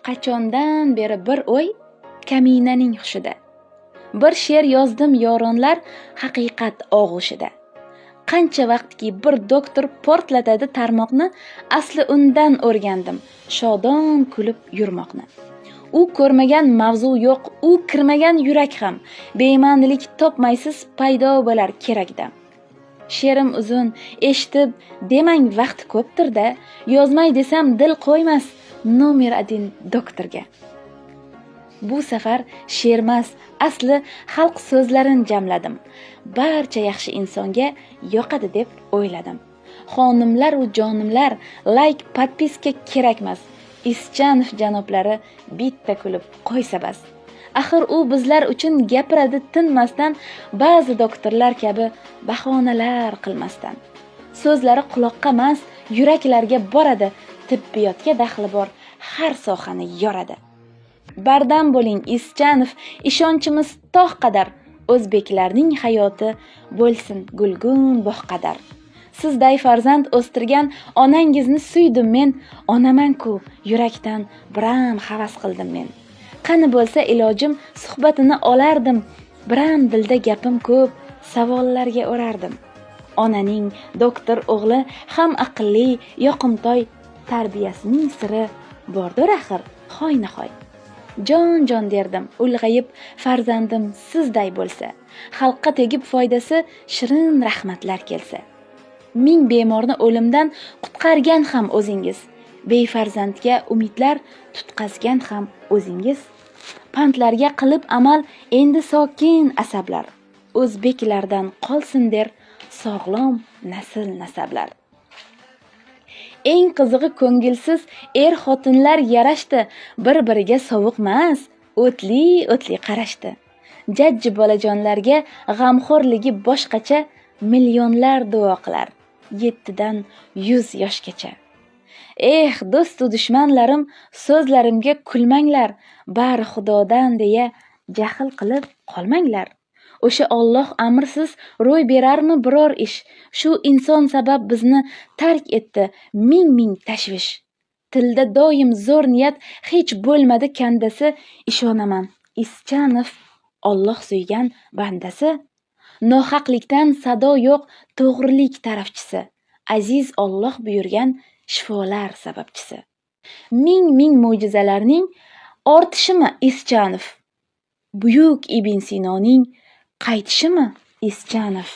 Qachondan beri bir o'y kaminaning hushida. Bir she'r yozdim, yoronlar, haqiqat og'ushida. Qancha vaqtki bir doktor portlatadi tarmoqni, asli undan o'rgandim shodon kulib yurmoqni. U ko'rmagan mavzu yo'q, u kirmagan yurak ham. Bema'nilik topmaysiz, paydo bo'lar kerakda. She'rim uzun, eshitib demang, vaqti ko'pdir-da, yozmay desam dil qo'ymas nomer 1 doktorga. Bu safar she'rmas, asli xalq so'zlarini jamladim. Barcha yaxshi insonga yoqadi deb o'yladim. Xonimlar u jonimlar, like, podpiska kerakmas. Ischanov janoblari bitta kulib qo'ysa bas. Axir u bizlar uchun gapiradi tinmasdan, ba'zi doktorlar kabi bahonalar qilmasdan. So'zlari quloqqa emas, yuraklarga boradi, tibbiyotga daxli bor, har sohani yoradi. Bardam bo'ling Ischanov, ishonchimiz tog' qadar, o'zbeklarning hayoti bo'lsin gulgun bog' qadar. Sizday farzand o'stirgan onangizni suydim men, onaman-ku yurakdan biram havas qildim men. Qani bo'lsa ilojim, suhbatini olardim, biram dilda gapim ko'p, savollarga o'rardim. Onaning doktor o'g'li ham aqlli, yoqimtoy, tarbiyasining siri bordir axir, hoynahoy. Jon jon derdim, ulg'ayib farzandim sizday bo'lsa, xalqqa tegib foydasi shirin rahmatlar kelsa. 1000 bemorni o'limdan qutqargan ham o'zingiz, befarzandga umidlar tutqazgan ham o'zingiz. Pandlarga qilib amal endi sokin asablar, o'zbeklardan qolsin der sog'lom nasl nasablar. Eng qizig'i ko'ngilsiz er xotinlar yarashdi, bir-biriga sovuqmas, o'tli-o'tli qarashdi. Jajji bolajonlarga g'amxo'rligi boshqacha, millionlar duo qilar 7dan 100 yoshgacha. Eh, do'st-u dushmanlarim, so'zlarimga kulmanglar, bari Xudodan deya jahl qilib qolmanglar. O'sha Alloh amrsiz ro'y berarmi biror ish? Shu inson sabab bizni tark etdi ming-ming tashvish. Tilda doim zo'r niyat, hech bo'lmadi kandasi, ishonaman Ischanov Alloh suygan bandasi. Nohaqlikdan sado yo'q, to'g'rilik tarafchisi. Aziz Alloh buyurgan shifolar sababchisi. Ming-ming mo'jizalarning ortishimi Ischanov? Buyuk Ibn Sinoning qaytishimi Ischanov?